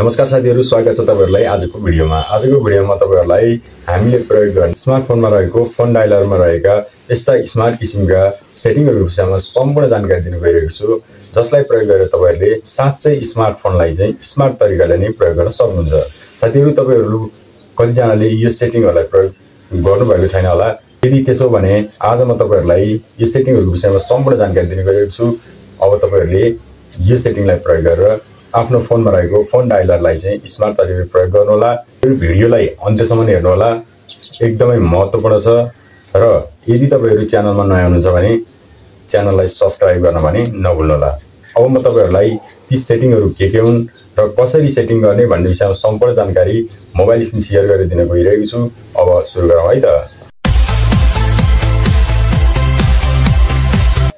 नमस्कार साथीहरु, स्वागत छ तपाईहरुलाई आजको भिडियोमा। आजको भिडियोमा तपाईहरुलाई हामीले प्रयोग गर्ने स्मार्टफोनमा रहेको फोन डायलरमा रहेका यस्ता स्मार्ट किसिमका सेटिङहरुको विषयमा सम्पूर्ण जानकारी दिन गइरहेको छु, जसलाई प्रयोग गरेर तपाईहरुले साच्चै स्मार्टफोनलाई चाहिँ स्मार्ट तरिकाले नै प्रयोग गर्न सक्नुहुन्छ। साथीहरु, तपाईहरु कति जनाले यो सेटिङहरुलाई प्रयोग गर्नुभएको छैन होला। यदि त्यसो भने आज म तपाईहरुलाई यो सेटिङहरुको विषयमा सम्पूर्ण जानकारी दिन गइरहेको छु। अब तपाईहरुले यो सेटिङलाई प्रयोग गरेर आफ्नो फोनमा रहेको फोन डायलरलाई चाहिँ स्मार्ट तरिकाले प्रयोग गर्नु होला। यो भिडियोलाई अन्त्यसम्म हेर्नु होला, एकदमै महत्त्वपूर्ण छ। र यदि तपाईहरु च्यानलमा नयाँ हुनुहुन्छ भने च्यानललाई सब्स्क्राइब गर्न भने नभुल्नु होला। अब म तपाईहरुलाई ती सेटिङहरु के हुन् र कसरी सेटिङ गर्ने भन्ने विषयमा सम्पूर्ण जानकारी मोबाइल स्क्रिन शेयर गरेर दिन गइरहेको छु। अब सुरु गरौँ है त।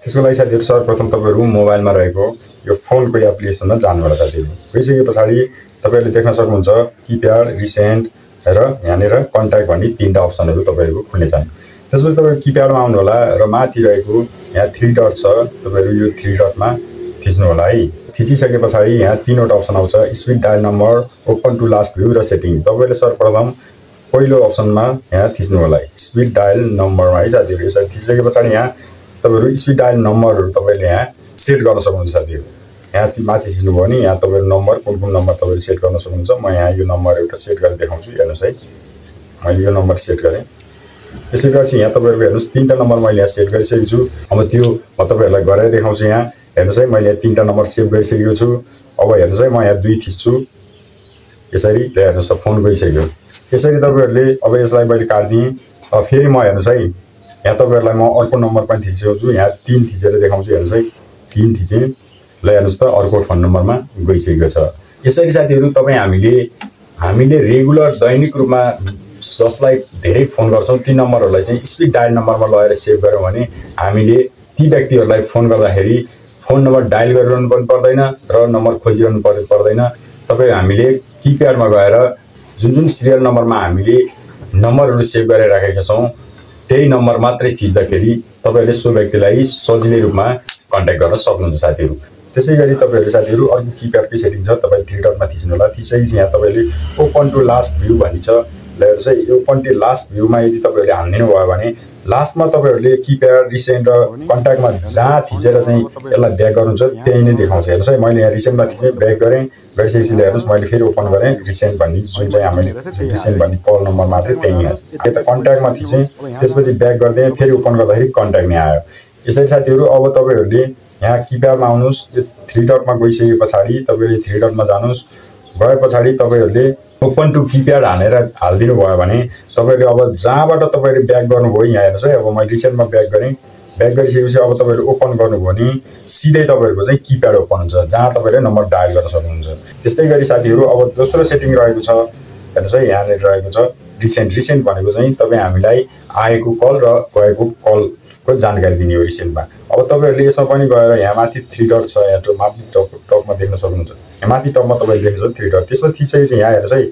त्यसको लागि साथीहरु सर्वप्रथम तपाईहरु मोबाइलमा रहेको यो फोनको एप्लिकेसनमा जानुपर्छ। साथीहरु गइसकेपछि तपाईहरुले देख्न सक्नुहुन्छ कीप्याड, रिसेन्ट र यहाँनेर कन्ट्याक्ट भन्ने तीनटा अप्सनहरु तपाईहरुको खुल्नेछन्। त्यसपछि तपाईहरु कीप्याडमा आउनु होला र माथि रहेको यहाँ 3 डट छ, तपाईहरु यो 3 डटमा थिच्नु होला है। थिचिसकेपछि यहाँ तीनवटा अप्सन आउँछ, speed dial number, open to last view र सेटिङ। तपाईहरुले सर्वप्रथम पहिलो अप्सनमा यहाँ थिच्नु होला, स्पिड डायल नम्बरमा है साथीहरु। यसरी थिचिसकेपछि यहाँ तपाईहरु स्पिड डायल नम्बरहरु तपाईले यहाँ सेट गर्न सक्नुहुन्छ। साथीहरु यहाँ माथि थिच्नु भयो भने यहाँ तपाईहरु नम्बर कुन नम्बर तपाईले सेट गर्न सक्नुहुन्छ। म यहाँ यो नम्बर एउटा सेट गरेर देखाउँछु, हेर्नुस् है। मैले यो नम्बर सेट गरे। त्यसैगरी यहाँ तपाईहरुको हेर्नुस् तीनटा नम्बर मैले यहाँ सेट गरिसकेको छु। अब त्यो म तपाईहरुलाई गरेर देखाउँछु। यहाँ हेर्नुस् है, मैले तीनटा नम्बर सेभ गरिसकेको छु। अब हेर्नुस् है, म यहाँ 2 थिच्छु। यसरी हेर्नुस् फोन गइसक्यो। यसरी तपाईहरुले अब यसलाई मैले काट्दिए। अब फेरि म हेर्नुस् है, यहाँ तपाईहरुलाई म अर्को नम्बर पनि थिचेको छु। यहाँ 3 थिचेर देखाउँछु, हेर्नुस् है। 3 थिचे। ल हेर्नुस् त अर्को फोन नम्बरमा गइसकेको छ। यसरी साथीहरु तपाई हामीले रेगुलर दैनिक रूपमा जसलाई धेरै फोन गर्छौं ती नम्बरहरुलाई चाहिँ स्पिड डायल नम्बरमा लगाएर सेभ गर्यौं भने हामीले ती व्यक्तिहरुलाई फोन गर्दाखेरि फोन नम्बर डायल गरिरहनु पनि पर्दैन र नम्बर खोजिरहनु पर्दैन। तपाई हामीले कीप्याडमा गएर जुन सिरियल नम्बरमा हामीले नम्बरहरु सेभ गरेर राखेका छौं त्यही नम्बर मात्रै थिच्दाखेरि तपाईले सो व्यक्तिलाई सजिलै रूपमा कन्ट्याक्ट गर्न सक्नुहुन्छ। साथीहरु त्यसैगरी तपाईहरु साथीहरु अर्को कीप्याडकै सेटिङ छ, तपाई 3 डटमा थिच्नु होला। त्यसैपछि यहाँ तपाईले ओपन टु लास्ट भ्यू भनि छ। ल हेर्नुस् है, ओपन टु लास्ट भ्यूमा यदि तपाईहरुले हान्दिनु भयो भने लास्टमा तपाईहरुले कीप्याड, रिसेन्ट र कन्ट्याक्टमा जहाँ थिचेर चाहिँ यसलाई ब्याक गर्नुहुन्छ त्यही नै देखाउँछ। हेर्नुस् है, मैले यहाँ रिसेन्टमा थिचे, ब्याक गरे, गरिसकेपछि हेर्नुस् मैले फेरि ओपन गरे, रिसेन्ट भन्ने जुन चाहिँ हामीले रिसेन्ट भन्ने कल नम्बरमा थियो त्यही यहाँ। यता कन्ट्याक्टमा थिचे, त्यसपछि ब्याक गर्दै फेरि ओपन गर्दाखेरि कन्ट्याक्ट नै आयो। यसरी साथीहरु अब तपाईहरुले यहाँ कीप्याडमा आउनुस्, यो 3 डटमा गइसकेपछि तपाईले 3 डटमा जानुस्। गएपछि तपाईहरुले ओपन टु कीप्याड हाल्दिनु भयो भने तपाईहरुले अब जहाँबाट तपाईले ब्याक गर्नुभयो यहाँ हेर्नुस् है। अब मैले रिसेन्टमा ब्याक गरे, ब्याक गरिसकेपछि अब तपाईहरु ओपन गर्नुभयो भने सिधै तपाईहरुको चाहिँ कीप्याड ओपन हुन्छ, जहाँ तपाईले नम्बर डायल गर्न सक्नुहुन्छ। त्यस्तै गरी साथीहरु अब दोस्रो सेटिङ रहेको छ, हेर्नुस् है, यहाँ रहेको छ रिसेन्ट भनेको चाहिँ तपाई हामीलाई आएको कल र गएको कलको जानकारी दिने हो रिसेन्टमा। अब तपाईहरुले यसमा पनि गएर यहाँ माथि 3 डट छ, यहाँ माथि टपमा देख्न सक्नुहुन्छ। यहाँ माथि टपमा तपाईले देख्नुहुन्छ 3 डट, त्यसमा थिचेपछि यहाँ हेर्नुस् है,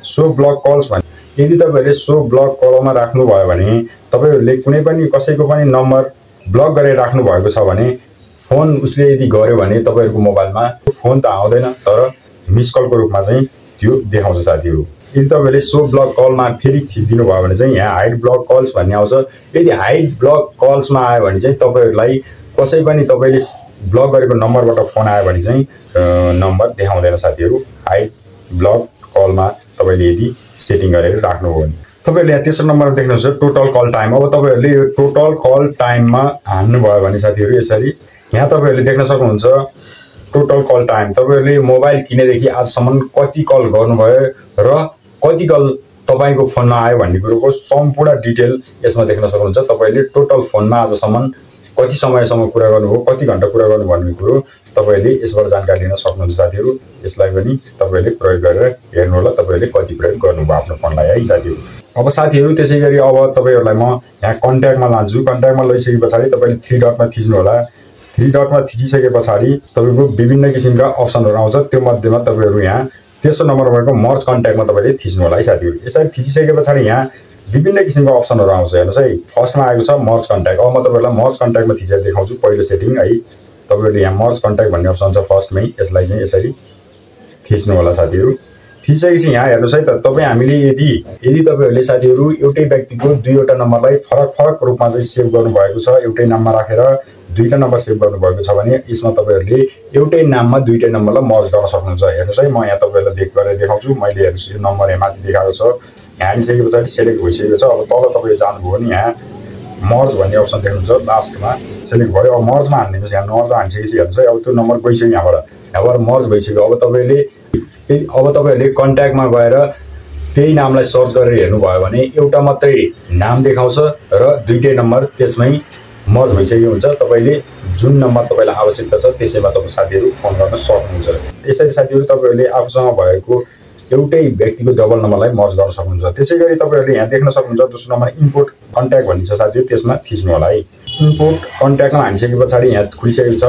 सो ब्लक कल्स भन्छ। यदि तपाईहरुले सो ब्लक कलमा राख्नु भयो भने तपाईहरुले कुनै पनि कसैको पनि नम्बर ब्लक गरेर राख्नु भएको छ भने फोन उसले यदि गर्यो भने तपाईहरुको मोबाइलमा फोन त आउँदैन तर मिस कलको रूपमा चाहिँ त्यो देखाउँछ। साथीहरु यदि तपाईले सो ब्लक कलमा फेरि थिच्दिनु भयो भने चाहिँ यहाँ हाइड ब्लक कल्स भन्ने आउँछ। यदि हाइड ब्लक कल्समा आयो भने चाहिँ तपाईहरुलाई कसै पनि तपाईले ब्लक गरेको नम्बरबाट फोन आयो भने चाहिँ नम्बर देखाउँदैन। साथीहरु हाइड ब्लक कलमा तपाईले यदि सेटिङ गरेर राख्नुभयो भने तपाईहरुले यहाँ तेस्रो नम्बर देख्नुहुन्छ टोटल कल टाइम। अब तपाईहरुले यो टोटल कल टाइममा हान्नु भयो भने साथीहरु यसरी यहाँ तपाईहरुले देख्न सक्नुहुन्छ टोटल कल टाइम। तपाईहरुले मोबाइल किनेदेखि आजसम्म कति कल गर्नुभयो र कति कल तपाईको फोनमा आयो भन्ने कुरोको सम्पूर्ण डिटेल यसमा देख्न सक्नुहुन्छ। तपाईले टोटल फोनमा आजसम्म कति समयसम्म कुरा गर्नुभयो, कति घण्टा कुरा गर्नु भन्ने कुरो तपाईले यसबाट जानकारी लिन सक्नुहुन्छ। साथीहरु यसलाई पनि तपाईले प्रयोग गरेर हेर्नु होला तपाईले कति प्रयोग गर्नुभयो आफ्नो फोनलाई है साथीहरु। अब साथीहरु त्यसैगरी अब तपाईहरुलाई म यहाँ कन्ट्याक्टमा लान्छु। कन्ट्याक्टमा लैसकेपछि तपाईले 3 डटमा थिच्नु होला। 3 डटमा थिचिसकेपछि तपाईको विभिन्न किसिमका अप्सनहरु आउँछ। त्यो मध्येमा तपाईहरु यहाँ तेस्रो नम्बर भएको मर्ज कन्ट्याक्टमा तपाईले थिच्नु होला है साथीहरु। यसरी थिचिसकेपछि यहाँ विभिन्न किसिमको अप्सनहरु आउँछ। हेर्नुस् है, फर्स्टमा आएको छ मर्ज कन्ट्याक्ट। अब म तपाईहरुलाई मर्ज कन्ट्याक्टमा थिचेर देखाउँछु पहिलो सेटिङ है। तपाईहरुले यहाँ मर्ज कन्ट्याक्ट भन्ने अप्सन छ फर्स्टमै, यसलाई चाहिँ यसरी थिच्नु होला साथीहरु। थिचेपछि यहाँ हेर्नुस् है त तपाई हामीले यदि तपाईहरुले साथीहरु एउटै व्यक्तिको दुईवटा नम्बरलाई फरक रूपमा चाहिँ सेभ गर्नु भएको छ, एउटै नाममा राखेर दुईटा नम्बर सेभ गर्नु भएको छ भने यसमा तपाईहरुले एउटै नाममा दुईटै नम्बरलाई मर्ज गर्न सक्नुहुन्छ। हेर्नुस् है म यहाँ तपाईहरुलाई गरेर देखाउँछु। मैले हेर्नुस् यो नम्बर यहाँ माथि देखाएको छ, यहाँ हालिसकेपछि सेलेक्ट भइसकेको छ। अब तल तपाईले जानुभयो भने यहाँ मर्ज भन्ने अप्सन देख्नुहुन्छ, लास्टमा सेलेक्ट भयो। अब मर्जमा हान्दिनुस्, यहाँ मर्ज हानिसकेपछि हेर्नुस् है अब त्यो नम्बर गइसक्यो, यहाँबाट मर्ज भइसक्यो। अब तपाईहरुले कन्ट्याक्टमा गएर त्यही नामलाई सर्च गरेर हेर्नुभयो भने एउटा मात्रै नाम देखाउँछ र दुईटै नम्बर त्यसमै मर्ज भइसकेको हुन्छ। तपाईले जुन नम्बर तपाईलाई आवश्यकता छ त्यसैमा तपाईं साथीहरु फोन गर्न सक्नुहुन्छ। यसरी साथीहरु तपाईहरुले आफूसँग भएको एउटै व्यक्तिको डबल नम्बरलाई मर्ज गर्न सक्नुहुन्छ। त्यसैगरी तपाईहरुले यहाँ देख्न सक्नुहुन्छ दोस्रो नम्बर इम्पोर्ट कन्ट्याक्ट भन्ने छ साथीहरु, त्यसमा थिच्नु होला है। इम्पोर्ट कन्ट्याक्टमा हानिसकेपछि यहाँ खुलिसकेको छ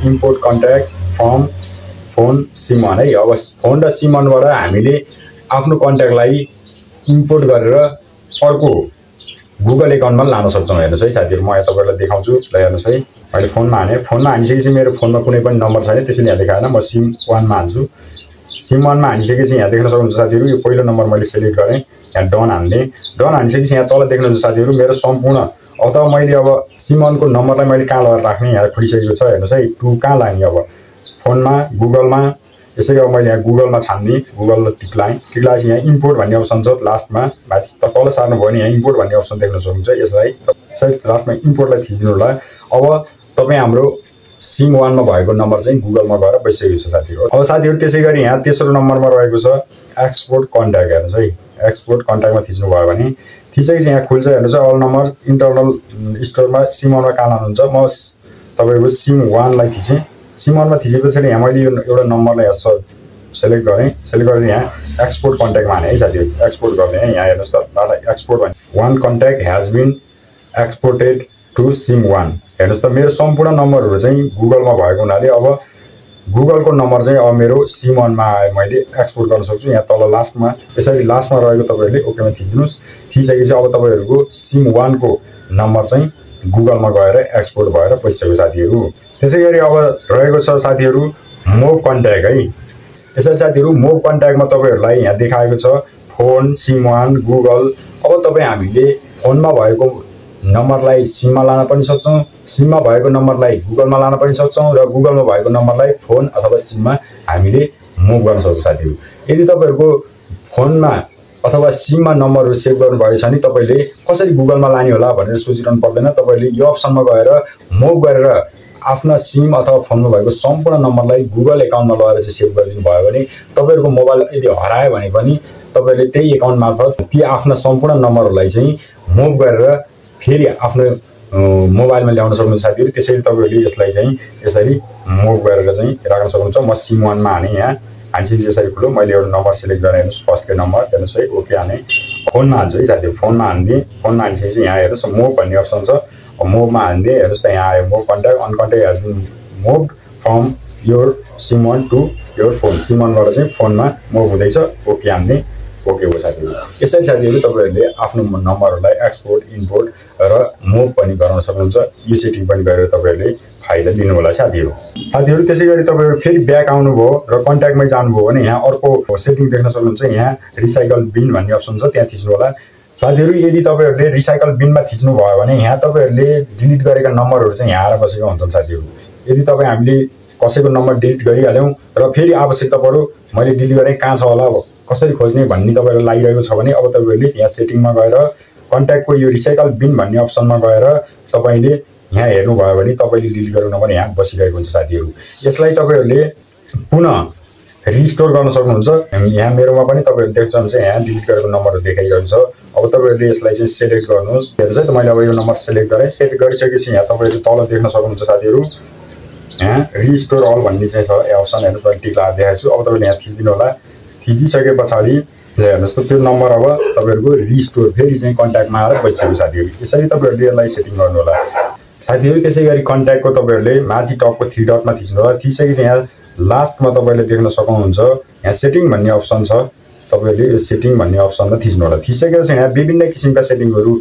import contact from phone SIM one है। अब फोन र सिम वानबाट हामीले आफ्नो कन्ट्याक्टलाई इम्पोर्ट गरेर अर्को गुगल एकाउन्टमा लान सक्छौं। हेर्नुस् है साथीहरु म यहाँ तपाईहरुलाई देखाउँछु। ल हेर्नुस् है मैले फोनमा हानिसकेपछि मेरो फोनमा कुनै पनि नम्बर छैन, त्यसैले यहाँ देखाएन। म सिम वानमा हान्छु। सिम वानमा हानिसकेपछि यहाँ देख्न सक्नुहुन्छ साथीहरु यो पहिलो नम्बर मैले सेलेक्ट गरेँ, यहाँ डन हान्ने। डन हानिसकेपछि यहाँ तल देख्नुहुन्छ साथीहरु मेरो सम्पूर्ण अथवा मैले अब सिम वानको नम्बरलाई मैले कहाँ लगाएर राख्ने यहाँ खुलिसकेको छ। हेर्नुस् है टु कहाँ लाग्ने अब फोनमा गुगलमा। यसैले अब मैले यहाँ गुगलमा छान्ने, गुगल टिक्लाएपछि यहाँ इम्पोर्ट भन्ने अप्सन छ लास्टमा, माथि तल सार्नु भयो भने यहाँ इम्पोर्ट भन्ने अप्सन देख्न सक्नुहुन्छ। यसलाई लास्टमा इम्पोर्टलाई थिच्दिनु होला। अब तपाई हाम्रो सिम वानमा भएको नम्बर चाहिँ गुगलमा गएर बसिसकेको छ साथीहरु। अब साथीहरु त्यसैगरी यहाँ तेस्रो नम्बरमा रहेको छ एक्सपोर्ट कन्ट्याक्ट। हेर्नुस् है एक्सपोर्ट कन्ट्याक्टमा थिच्नु भयो भने थिचेपछि यहाँ खुल्छ। हेर्नुस् अल नम्बर इन्टरनल स्टोरमा सिम वानमा कहाँ लानुहुन्छ, म तपाईको सिम वानलाई थिचेँ। सिम वानमा थिचेपछि यहाँ मैले यो एउटा नम्बरलाई यहाँ सेलेक्ट गरेर यहाँ एक्सपोर्ट कन्ट्याक्टमा हाने है साथीहरु। एक्सपोर्ट गर्ने है यहाँ हेर्नुस् त डाटा एक्सपोर्ट भने one contact has been exported to SIM one. हेर्नुस् त मेरो सम्पूर्ण नम्बरहरु चाहिँ गुगलमा भएको हुनाले अब गुगलको नम्बर चाहिँ अब मेरो सिम वानमा मैले एक्सपोर्ट गर्न सक्छु। यहाँ तल लास्टमा यसरी लास्टमा रहेको तपाईहरुले ओकेमा थिच्दिनुस्। थिचेपछि अब तपाईहरुको सिम वानको नम्बर चाहिँ गुगलमा गएर एक्सपोर्ट भएर बसिसक्यो साथीहरु। त्यसैगरी अब रहेको छ साथीहरु मुभ कन्ट्याक्ट है। यसरी साथीहरु मुभ कन्ट्याक्टमा तपाईहरुलाई यहाँ देखाएको छ फोन सिम वान गुगल। अब तपाई हामीले फोनमा भएको नम्बरलाई सिममा लान पनि सक्छौं, सिममा भएको नम्बरलाई गुगलमा लान पनि सक्छौं र गुगलमा भएको नम्बरलाई फोन अथवा सिममा हामीले मुभ गर्न सक्छौं साथीहरु। यदि तपाईहरुको फोनमा अथवा सिममा नम्बरहरु सेभ गर्नुभएको छ भने तपाईले कसरी गुगलमा लाने होला भनेर सोचिरहनु पर्दैन। तपाईले यो अप्सनमा गएर मुभ गरेर आफ्ना सिम अथवा फोनमा भएको सम्पूर्ण नम्बरलाई गुगल एकाउन्टमा लगाएर चाहिँ सेभ गरिदिनु भयो भने तपाईहरुको मोबाइल यदि हरायो भने पनि तपाईले त्यही एकाउन्ट मार्फत ती आफ्ना सम्पूर्ण नम्बरहरुलाई चाहिँ मुभ गरेर फेरि आफ्नो मोबाइलमा ल्याउन सक्नुहुन्छ साथीहरु। त्यसैले तपाईहरुले यसलाई चाहिँ यसरी मुभ गरेर चाहिँ राख्न सक्नुहुन्छ। म सिम वानमा हाने, यहाँ हानिसकेपछि यसरी खुल्यो। मैले एउटा नम्बर सेलेक्ट गरेँ, हेर्नुस् फर्स्टको नम्बर हेर्नुस् है ओके हाने। फोनमा हान्छु है साथीहरु, फोनमा हान्दिए। फोनमा हानिसकेपछि यहाँ हेर्नुस् मुभ भन्ने अप्सन छ, मुभमा हान्दिए। हेर्नुस् त यहाँ आयो move contact on contact has been moved from your SIM one to your phone. SIM वानबाट चाहिँ फोनमा मुभ हुँदैछ, ओके हान्ने। ओके हो साथीहरु। यसरी साथीहरु तपाईहरुले आफ्नो नम्बरहरुलाई एक्सपोर्ट इम्पोर्ट र मुभ पनि गर्न सक्नुहुन्छ। यो सेटिङ पनि गरेर तपाईहरुले फाइदा लिनु होला साथीहरु। त्यसैगरी तपाईहरु फेरि ब्याक आउनुभयो र कन्ट्याक्टमै जानुभयो भने यहाँ अर्को सेटिङ देख्न सक्नुहुन्छ। यहाँ रिसाइकल बिन भन्ने अप्सन छ, त्यहाँ थिच्नु होला साथीहरु। यदि तपाईहरुले रिसाइकल बिनमा थिच्नु भयो भने यहाँ तपाईहरुले डिलिट गरेका नम्बरहरु चाहिँ यहाँ आएर बसेका हुन्छन् साथीहरु। यदि हामीले कसैको नम्बर डिलिट गरिहाल्यौं र फेरि आवश्यकता पर्यो मैले डिलिट गरेँ कहाँ छ होला कसरी खोज्ने भन्ने तपाईहरुलाई लागिरहेको छ भने अब तपाईहरुले यहाँ सेटिङमा गएर कन्ट्याक्टको यो रिसाइकल बिन भन्ने अप्सनमा गएर तपाईले यहाँ हेर्नु भयो भने तपाईले डिलिट गरेको नम्बर यहाँ बसिरहेको हुन्छ साथीहरु। यसलाई तपाईहरुले पुनः रिस्टोर गर्न सक्नुहुन्छ। यहाँ मेरोमा पनि तपाईहरुले देख्न सक्नुहुन्छ यहाँ डिलिट गरेको नम्बरहरु देखाइरहेको छ। अब तपाईहरुले यसलाई चाहिँ सेलेक्ट गर्नुस्। हेर्नुस् है त मैले अब यो नम्बर सेलेक्ट गरेँ। सेलेक्ट गरिसकेपछि यहाँ तपाईहरुले तल देख्न सक्नुहुन्छ साथीहरु यहाँ रिस्टोर अल भन्ने चाहिँ छ यो अप्सन। हेर्नुस् मैले टिक लगाएर देखाएको छु। अब तपाईले यहाँ थिच्दिनु होला। थिचिसके पछाडी हेर्नुस् त त्यो नम्बर अब तपाईहरुको रिस्टोर फेरि चाहिँ कन्ट्याक्टमा आएर बसिसक्यो साथीहरु। यसरी तपाईहरुले यसलाई सेटिङ गर्नु होला साथीहरु। त्यसैगरी कन्ट्याक्टको तपाईहरुले माथि टपको 3 डटमा थिच्नु होला। थिचेपछि यहाँ लास्टमा तपाईले देख्न सक्नुहुन्छ यहाँ सेटिङ भन्ने अप्सन छ। तपाईहरुले यो सेटिङ भन्ने अप्सनमा थिच्नु होला। थिचेपछि यहाँ विभिन्न किसिमका सेटिङहरु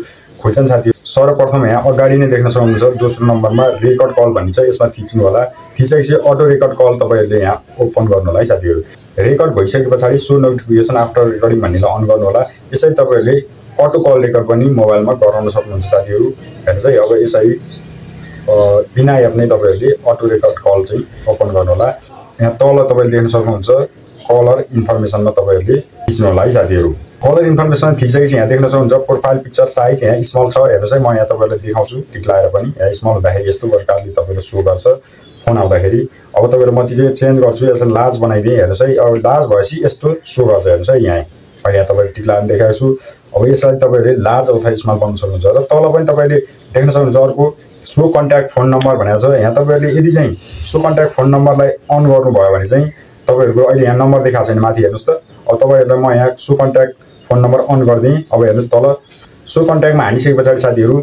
खुल्छन् साथीहरु। सर्वप्रथम यहाँ अगाडि नै देख्न सक्नुहुन्छ दोस्रो नम्बरमा रेकर्ड कल भन्ने छ, यसमा थिच्नु होला। थिचेपछि अटो रेकर्ड कल तपाईहरुले यहाँ ओपन गर्नु होला है साथीहरु। रेकर्ड भइसके पछाडि सो नोटिफिकेसन आफ्टर रेकर्डिङ भन्नेलाई अन गर्नु होला। यसरी तपाईहरुले अटो कल रेकर्ड पनि मोबाइलमा गराउन सक्नुहुन्छ साथीहरु। हेर्नुस् है, अब यसरी बिना एप नै तपाईहरुले अटो रेकर्ड कल चाहिँ ओपन गर्नु होला। यहाँ तल तपाईले देख्न सक्नुहुन्छ कलर इन्फर्मेसनमा तपाईहरुले थिच्नु होला है साथीहरु। कलर इन्फर्मेसन थिसकेपछि यहाँ देख्न सक्नुहुन्छ प्रोफाइल पिक्चर साइज यहाँ स्मल छ। हेर्नुस् है, म यहाँ तपाईहरुलाई देखाउँछु टिक लाएर पनि। यहाँ स्मल हुँदाखेरि यस्तो प्रकारले तपाईले शो गर्छ फोन आउँदाखेरि। अब तपाईहरु म चाहिँ चेन्ज गर्छु, यसलाई लार्ज बनाइदिए। हेर्नुस् है, अब लार्ज भएपछि यस्तो शो गर्छ। हेर्नुस् है, यहाँ यहाँ तपाईले टिक लाएर देखाएको छु। अब यसलाई तपाईहरुले लार्ज अथवा स्मल बनाउन सक्नुहुन्छ। र तल पनि तपाईले देख्न सक्नुहुन्छ अर्को सो कन्ट्याक्ट फोन नम्बर भनेको छ। यहाँ तपाईहरुले यदि चाहिँ सो कन्ट्याक्ट फोन नम्बरलाई अन गर्नु भयो भने चाहिँ तपाईहरुको अहिले यहाँ नम्बर देखाएको छैन माथि हेर्नुस् त। अब तपाईहरुलाई म यहाँ so contact phone number on गर्दिए। अब हेर्नुस् तल सो कन्ट्याक्टमा हानिसके पछाडि साथीहरु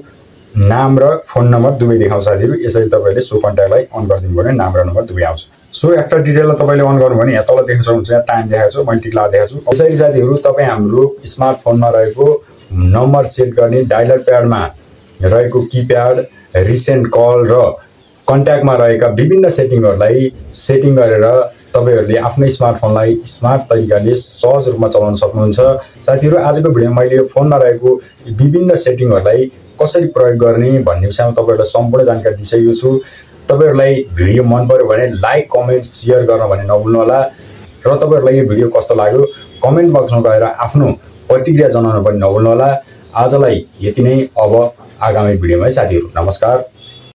नाम र फोन नम्बर दुवै देखाउँछ साथीहरु। यसरी तपाईले सो कन्ट्याक्टलाई अन गरिदिनु भयो भने नाम र नम्बर दुवै आउँछ। सो एक्टर डिटेललाई तपाईले अन गर्नु भने यहाँ तल देख्न सक्नुहुन्छ यहाँ टाइम देखाएको छ, मैले टिक लाएर देखाएको छु। यसरी साथीहरु तपाई हाम्रो स्मार्टफोनमा रहेको नम्बर सेट गर्ने डायलर प्याडमा रहेको किप्याड, रिसेन्ट कल र कन्ट्याक्टमा रहेका विभिन्न सेटिङहरुलाई सेटिङ गरेर तपाईहरुले आफ्नै स्मार्टफोनलाई स्मार्ट तरिकाले सहज रूपमा चलाउन सक्नुहुन्छ। साथीहरु, आजको भिडियोमा मैले फोनमा रहेको विभिन्न सेटिङहरुलाई कसरी प्रयोग गर्ने भन्ने विषयमा तपाईहरुलाई सम्पूर्ण जानकारी दिइसकेको छु। तपाईहरुलाई भिडियो मन पर्यो भने लाइक, कमेन्ट, शेयर गर्न भने नभुल्नु होला। र तपाईहरुलाई यो भिडियो कस्तो लाग्यो कमेन्ट बक्समा गएर आफ्नो प्रतिक्रिया जनाउन पनि नभुल्नु होला। आजलाई यति नै। अब आगामी भिडियोमा साथीहरु नमस्कार।